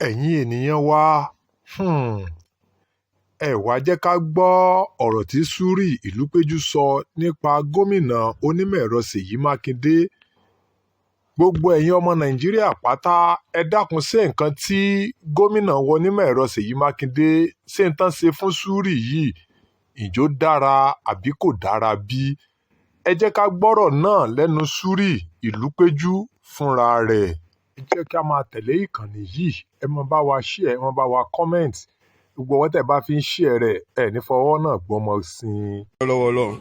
Ẹ̀yin ènìyàn wa, ẹ wàá jẹ́ ká gbọ́ ọ̀rọ̀ tí Súrì Ìlúpẹ̀jù sọ nípa gómìnà onímọ̀-ẹ̀rọ Ṣèyí Mákindè. Gbogbo ẹ̀yin ọmọ Nàìjíríà pátá, ẹ dákun, ṣe nǹkan tí gómìnà onímọ̀-ẹ̀rọ Ṣèyí Mákindé ṣe ń tán ṣe fún Súrì yìí, ìjọ dára àbí kò dára bí? Ẹ jẹ́ ká gbọ́rọ̀ náà lẹ́nu Súrì Ìlúpẹ̀jù fúnra rẹ̀. Ẹ jẹ́ kí a máa tẹ̀lé ìkànnì yìí. Ẹ máa bá wa share, ẹ máa bá wa comment. Gbogbo ọwọ́ tẹ́ bá fi ń share rẹ̀, ẹ ní fọwọ́ náà gbọ́mọ sí i. Lọ́wọ́ Ọlọ́run,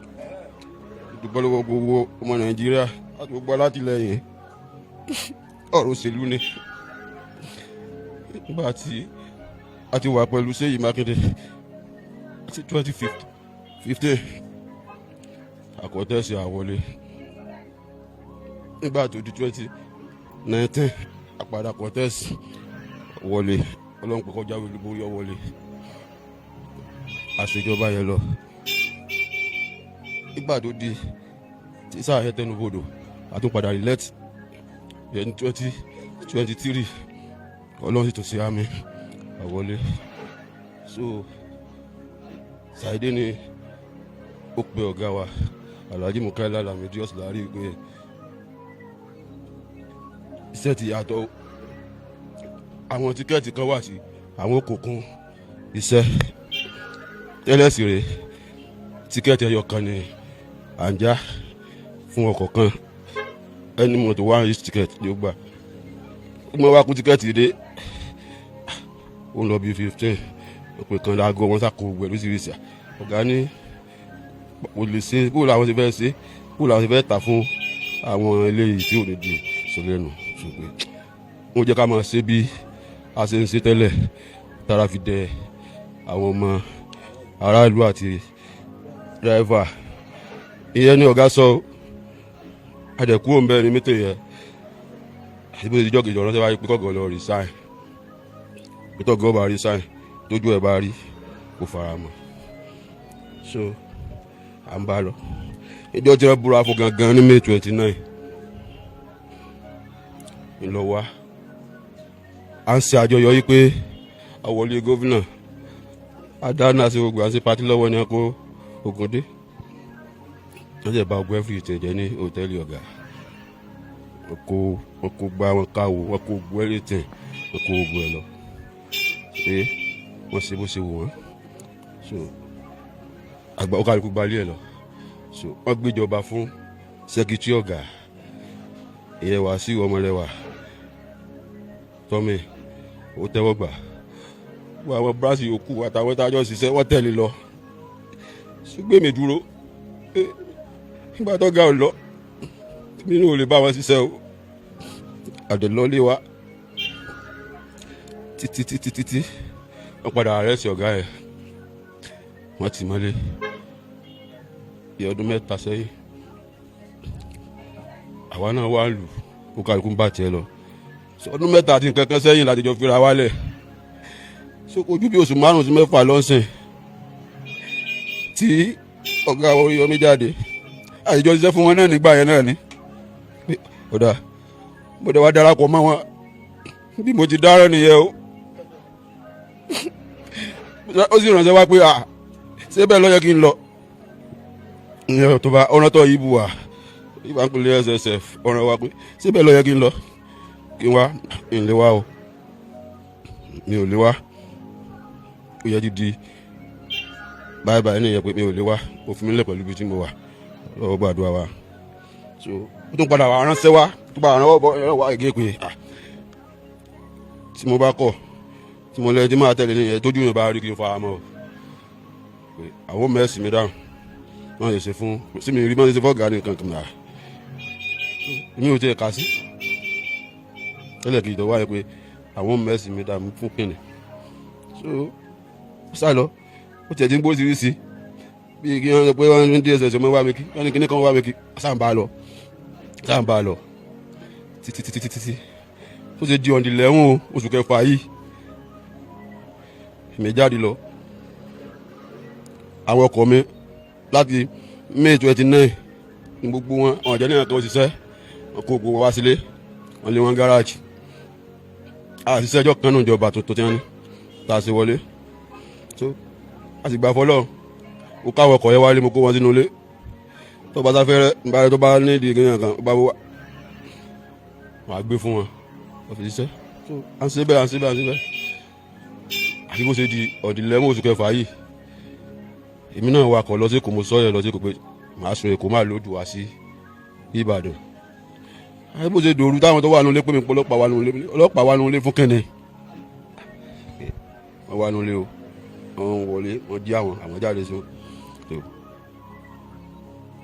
dúpẹ́ lọ́wọ́ gbogbo ọmọ Nàìjíríà àti gbogbo alátìlẹyìn. Ọ̀rọ̀ òṣèlú ni. Nígbà tí a ti wà pẹ̀lú Ṣèyí Mákindé àti 2015, àkọ́tẹ́sí àwọlé. Nígbà tó di 2019, àpàdà contest, wọlé. Ọlọ́run pé kọjá olúborí, ọ wọlé, àṣejọba yẹn lọ. Nígbà tó di tí sáà yẹn tẹnubodò, àtúnpadà re-elect yẹn ní 2023. Ọlọ́run sì tún ṣe àmì àwọlé. So ṣàìdé ni ó pe ọ̀gá wa, Alhaji Mukaila Lamidi Ọ̀sùlárí, pé iṣẹ́ ti yàtọ̀, àwọn ticket kan wà sí àwọn òkùnkùn iṣẹ́ tẹ́lẹ̀ sí rè. Ticket ẹyọ kan ni à ń já fún ọkọ̀ kan. Ẹni mọ̀tò one each ticket ni ó gbà. Ó mọ̀ wá kú ticket dé, ó ń lọ bí 15 òpè kan láago wọn sàkó gbogbo ẹ̀ lóṣìṣẹ́. Ọ̀gá ní kò lè ṣe. Bó làwọn ti fẹ́ ṣe, bó làwọn ti fẹ́ tà fún àwọn eléyìí tí ò ní di sọlẹ́nu? Ṣùgbọ́n wọ́n jẹ́ ká máa ṣe bí a ṣe ń ṣe tẹ́lẹ̀, tára fi dẹ àwọn ọmọ aráàlú àti driver. Ìyẹn ni ọ̀gá sọ. Àdẹ̀kú òun bẹ́ẹ̀ ni mítò yẹn. Àti bó ṣe dijọ́ kejì, ọ̀rọ̀ wáyé pé kọ́gọ́ lọ resign, pé tọ́gọ́ bá resign, tójú ẹ̀ bá rí, kò fara mọ́. So à ń bá lọ. Ìjọ tí wọ́n búra fún gangan ní May 29 ńlọ wá, à ń ṣe àjọyọ̀ yìí pé àwọlé gómìnà adáná ṣe gbogbo àṣẹ party lọ́wọ́ ní ọkọ̀ Ògùndé. Wọ́n sì bá ogun everything jẹ́ ní hòtẹ́ẹ̀lì ọ̀gá. Wọ́n kó gbá wọn, káwò wọ́n kó gbó everything, wọ́n kó gbogbo ẹ̀ lọ pé wọ́n ṣe bó ṣe wù wọ́n. So àgbà ó kálukú gbalẹ̀ ẹ̀ lọ. So wọ́n gbéjọba fún secretary ọ̀gá, ìyẹn Wàsíù Ọmọlẹ́wà tọ́mì. Ó tẹ́wọ́ gbà wọ́n. Àwọn branch yòókù àtàwọn tájọ́ ṣiṣẹ́, wọ́n tẹ̀lé lọ. Ṣùgbọ́n èmi dúró. Nígbà tó ga ò lọ, mi ní ò lè bá wọn ṣiṣẹ́ o. Àdèlọ́lé wa títí títí títí, wọ́n padà arrest ọ̀gá ẹ̀, wọ́n tì mọ́lé bí ọdún 3 sẹ́yìn. Àwa náà wà lù ó, kálukú ń bá tiẹ̀ lọ. Ọdún 3 àti nǹkan kan sẹ́yìn láti jọ fira wálẹ̀. So kò ju bí oṣù 5 sí 6 lọ́sìn tí ọ̀gá Oríyọmí jáde. Àtijọ́ ṣiṣẹ́ fún wọn náà nígbà yẹn náà ni ọ̀dà mo dẹ̀ wá darapọ̀ mọ́ wọn. Bí mo ti dáràn nìyẹn o. Ó sì ránṣẹ́ wá pé à ṣé bẹ́ẹ̀ ló yẹ kí n lọ. Ìyẹn tó bá ọ̀nà tó yìí bù wá ìbá ń pèlè SSF ọ̀ràn wa pé ṣé bẹ́ẹ̀ ló yẹ kí n lọ, kí n wá n lè wá o, mi ò lè wá. Ó yẹ dídí báyìí báyìí nìyẹn pé mi ò lè wá. Ó fi mí lẹ̀ pẹ̀lú ibi tí mo wà lọ́wọ́, gbàdúrà wa. So ó tún padà wà ránṣẹ́ wá, tó bá rán wá wá ègé pé tí mo bá kọ̀, tí mo lẹ́yìn tí máa tẹ̀lé nìyẹn, tójú yẹn bá rí, kí n fara mọ́ o, pé àwọn mẹ́sì mi dáhùn wọ́n lè ṣe fún sí mi rí, wọ́n lè ṣe fọ́ọ̀gá nìkan kan náà. Mi ò tiẹ̀ kà sí tẹ́lẹ̀ kì í tó wáyé pé àwọn mẹ́sì mi dáhùn fún kìnìún. So sá lọ, ó tiẹ̀ ti ń gbó sírísí bí kí wọ́n sọ pé wọ́n ní DSS ọmọ wá mi kí wọ́n ní kíní kan wá mi kí. Sáà ń bá a lọ, sáà ń bá a lọ títí títí títí tó ṣe di on the 11 oṣù kẹfà yìí, èmi jáde lọ. Àwọn ọkọ̀ mi láti May 29 ní gbogbo wọn ọ̀jẹ̀ ní nǹkan òṣìṣẹ́. Wọn kó gbogbo wọn wá sílé, wọn lé wọn gáràjì. Àṣìṣe ẹjọ́ kan náà ìjọba tuntun tí wọ́n ní tá a ṣe wọlé. So a sì gbà fọlọ́. Ó káwọ́ ọkọ̀ yẹn wálé, mo kó wọn sínú ilé. Tó bá sáfẹ́rẹ́ nígbà tó bá ní ìdí ìgbìyànjú kan, ó bá wà wọ́n á gbé fún wọn, wọ́n fi ṣiṣẹ́. So à ń ṣe bẹ́ẹ̀, à ń ṣe bẹ́ẹ̀, à ń ṣe bẹ́ẹ̀, àfi bó ṣe di ọ̀dìlẹ́mọ̀ oṣù kẹfà yìí, èmi náà wakọ̀ lọ sí Èkó. Mo sọ yẹn lọ sí Èkó pé màá sun Èkó, máa lòdù wá sí Ìbàdàn. Àfi bó ṣe dòru táwọn tó wà nulẹ̀ pé mi pé ọlọ́pàá wà nulẹ̀. Ọlọ́pàá wà nulẹ̀ fún kẹ́ni? Wọ́n wà nulẹ̀ o, wọ́n wọlé, wọ́n jí àwọn jáde. So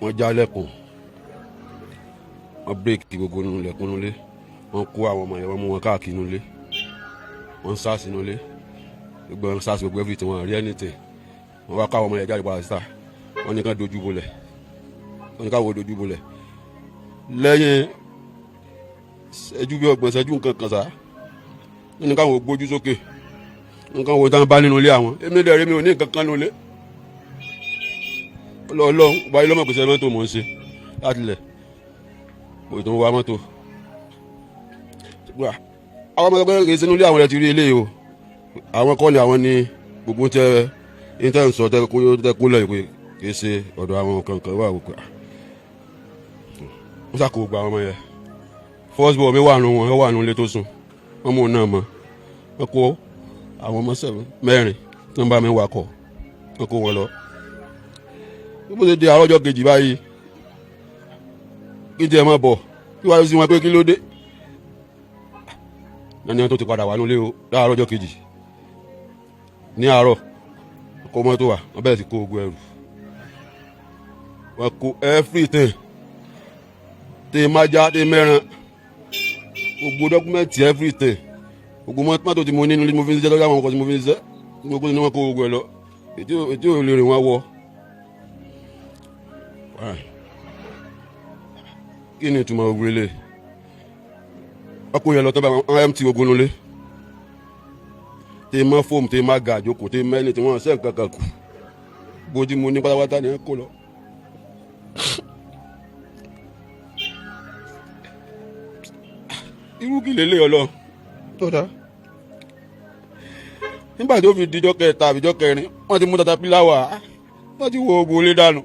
wọ́n já lẹ́kùn, wọ́n break gbogbo nínú lẹ́kùn nulẹ̀, wọ́n kó àwọn ọmọ yẹn, wọ́n mú wọn káàkiri nulẹ̀, wọ́n ń sá sínú ilé, gbogbo wọn sá sí gbogbo everything, wọn rí anything. Wọ́n wá káwọn ọmọ yẹn jáde padà síta. Wọ́n ní ká dojú bolẹ̀, wọ́n ní káwọn dojú bolẹ̀. Lẹ́yìn ṣẹ́jú bí 30 ṣẹ́jú nǹkan kan sá, wọ́n ní káwọn gbójú sókè, nǹkan wo tán bá nínú ilé àwọn. Èmi dẹ̀ rí, mi ò ní nǹkan kan nínú ilé. Ọlọ́ọ̀lọ́ báyìí lọ́mọ pèsè mọ́tò mò ń ṣe láti lẹ̀ kò tó ń wá mọ́tò. Àwọn ọmọ ẹgbẹ́ kìí sínú ilé àwọn ẹ̀ ti rí eléyìí o. Àwọn kọ́ ni àwọn ní gbogbo tẹ ní tẹ́ ń sọ tẹ kó lẹ̀ pé kìí ṣe ọ̀dọ̀ àwọn kankan wà wò pé wọ́n ṣàkó gbogbo àwọn ọmọ yẹn. First born mi wà nù wọn, wà nù ilé tó sùn, wọ́n mú un náà mọ́. Wọ́n kó àwọn ọmọ sẹ́wọ̀n mẹ́rin tó ń bá mi wakọ̀, wọ́n kó wọn lọ. Bó ṣe di àárọ̀ ọjọ́ kejì báyìí, kí n tiẹ̀ máa bọ̀ kí wàá sí wọn pé kí ló dé nani wọn tó ti padà wà nílé o. Láàárọ̀ ọjọ́ kejì ní àárọ̀, kó mọ́tò wà, wọ́n bẹ̀rẹ̀ sí kó ogun ẹrù wọn, kó everything, tẹ májá, tẹ mẹ́ran, gbogbo document, everything, gbogbo mọ́tò tí mo ní nílé mo fi ń ṣiṣẹ́ lọ́jọ́, àwọn ọkọ̀ tí mo fi ń ṣiṣẹ́, gbogbo ní wọ́n kó gbogbo ẹ̀ lọ. Ètí ò lè rìn wọn wọ. Fine. Kí ni ìtumọ̀ gbogbo eléyìí? Wọ́n kó yẹn lọ tó bá wọn empty gbogbo nulẹ̀, tẹ mọ́ foam, tẹ má ga àjókòó, tẹ mẹ́ni tí wọ́n ṣe nǹkan kan kù. Bójú mo ní pátápátá ni wọ́n kó lọ. Irú kí lélẹ̀ ọlọ tó dáa? Nígbà tó fi dijọ́ kẹta àbíjọ́ kẹrin, wọ́n ti mú tatapílà wá, wọ́n ti wo ogun olé dànù.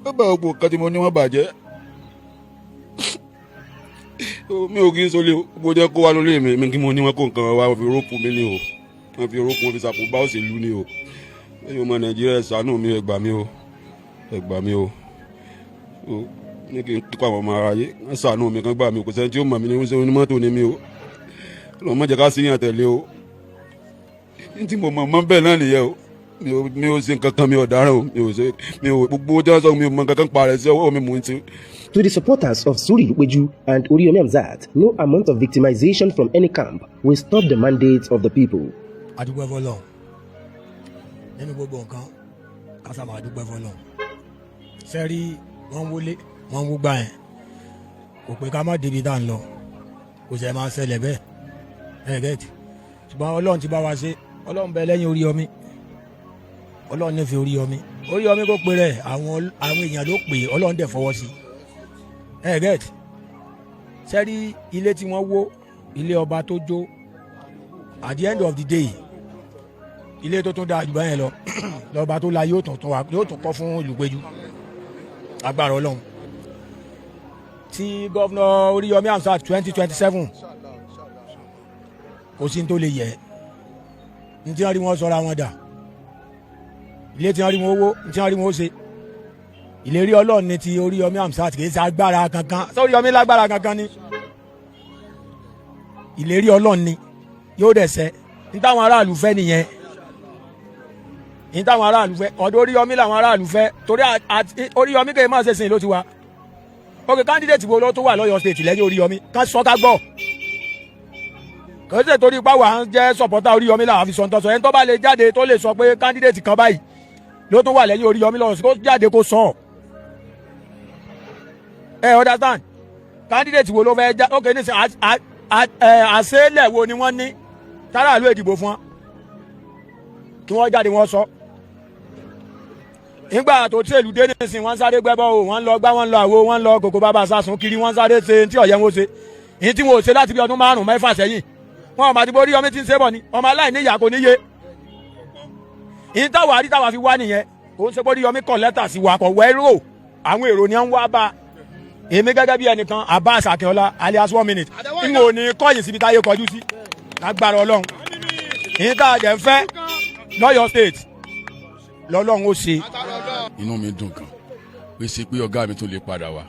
Ó bá gbogbo nǹkan tí mo ní wọ́n bàjẹ́. Mi ò kí n sọlé o. Gbogbo jẹ́ kó wá lólè mi, mi kí mo ní wọn kó nǹkan wá, wọ́n fi róòpù mi ní o, wọ́n fi róòpù, wọ́n fi sàkóbá òṣèlú ní o. Ẹ̀yin ọmọ Nàìjíríà, ẹ ṣàánú mi, ẹ gbà mí o, ẹ gbà mí o. O ní kí n kó àwọn ọmọ aráyé wọ́n ṣàánú mi, kán gbà mí o. Kò sẹ́ni tí ó mọ̀ mí ní oníṣẹ́ onímọ́tò ní mi o. Ọlọ́run má jẹ́ ká síyàn tẹ̀lé o. Ní tí mo mọ̀ mọ́ bẹ́ẹ̀ náà nìyẹn o. Mi ò ṣe nǹkan kan, mi ò dáràn o, mi ò ṣe, mi ò gbogbo tí wọ́n sọ, mi ò mọ nǹkan kan pa rẹ̀ sí ọwọ́ mi mò ń ṣe. To the supporters of Suri Ilupeju and Oriyomi Hamzat, no amount of victimization from any camp will stop the mandate of the people. Adúpẹ́ fọlọ́run nínú gbogbo nǹkan, kásá máa dúpẹ́ fọlọ́run. Sẹ́rí wọ́n ń wọlé, wọ́n ń wúgbà yẹn, kò pé ká má débi tá à ń lọ, kò sẹ́ máa ṣẹlẹ̀ bẹ́ẹ̀ ẹ̀ gẹ́tì. Ṣùgbọ́n Ọlọ́run ti bá wa ṣe. Ọlọ́run bẹ lẹ́yìn Oríyọmí. Ọlọ́run nífẹ̀ẹ́ Oríyọmí. Oríyọmí kò pe rẹ̀, àwọn èèyàn ló pè é, Ọlọ́run dẹ̀ fọwọ́ sí ẹ̀ gẹ́tì. Sẹ́rí ilé tí wọ́n wó, ilé ọba tó jó, at the end of the day, ilé tó tún dáa jù báyẹn lọ lọ́ba tó la yóò tún wá, yóò tún kọ́ fún Ìlúpéjú. Agbára Ọlọ́run tí Governor Oríyọmí Hamzat, 2027, kò sí ní tó lè yẹ ní tí wọ́n rí wọn sọra wọn dà. Ilé tí wọ́n rí wọn owó, ní tí wọ́n rí wọn ó ṣe ìlérí Ọlọ́run ní ti Oríyọmí Hamzat, kì í ṣe agbára kankan. Sọ Oríyọmí lágbára kankan ni? Ìlérí Ọlọ́run ni yóò dẹ̀ ṣẹ. Ní táwọn aráàlú fẹ́ nìyẹn, ní táwọn aráàlú fẹ́. Ọ̀dọ̀ Oríyọmí làwọn aráàlú fẹ́, torí Oríyọmí kò má ṣe sìn ló ti wá. Ok, candidate wo ló tó wà lọ́yọ̀ State lẹ́yìn Oríyọmí? Ká sọ, ká gbọ́. Kò ṣe torí ipá wà ń jẹ́ supporter Oríyọmí làwọn fi sọ ń tọ́sọ. Ẹni tó bá lè jáde, tó lè sọ pé candidate kan báyìí ló tún wà lẹ́yìn Oríyọmí lọ́wọ́, kó jáde kó sọ. Ẹ understand? Candidate wo ló fẹ́ já? Ok, nísìnyí, àṣẹlẹ̀ wo ni wọ́n ní táràlú ìdìbò fún wọn? Kí wọ́n jáde, wọ́n sọ. Nígbà tó tẹ̀lú dé nísìnyí, wọ́n sáré gbẹ́bọ́ o, wọ́n lọ gbá, wọ́n lọ àwo, wọ́n lọ kòkó bàbá sásùn kiri, wọ́n sáré ṣe tí ọ̀yẹ́ wọn ṣe, èyí tí wọn ò ṣe láti bí ọdún 5 mẹ́fà sẹ́yìn. Wọn ò mà ti borí ọmọ tí ń ṣe bọ̀ ni ọmọ aláìní ìyá kò níye. Ìyẹn táwa àrí táwa fi wá nìyẹn. Kò ń ṣe borí ọmọ kọ lẹ́tà sí wa, kò wẹ́rò àwọn èrò ni wọ́n wá bá. Èmi gẹ́gẹ́ bí ẹnìkan, Abbas Akínọlá alias One Minute, n ò ní kọ́yìn síbi táyé kọjú sí lágbára Ọlọ́run. Ìyẹn tá a jẹ́ ń fẹ́ lọ́yọ̀ State lọ́lọ́run ó ṣe. Inú mi dùn gan pé ṣe pé ọ̀gá mi tó lè padà wá.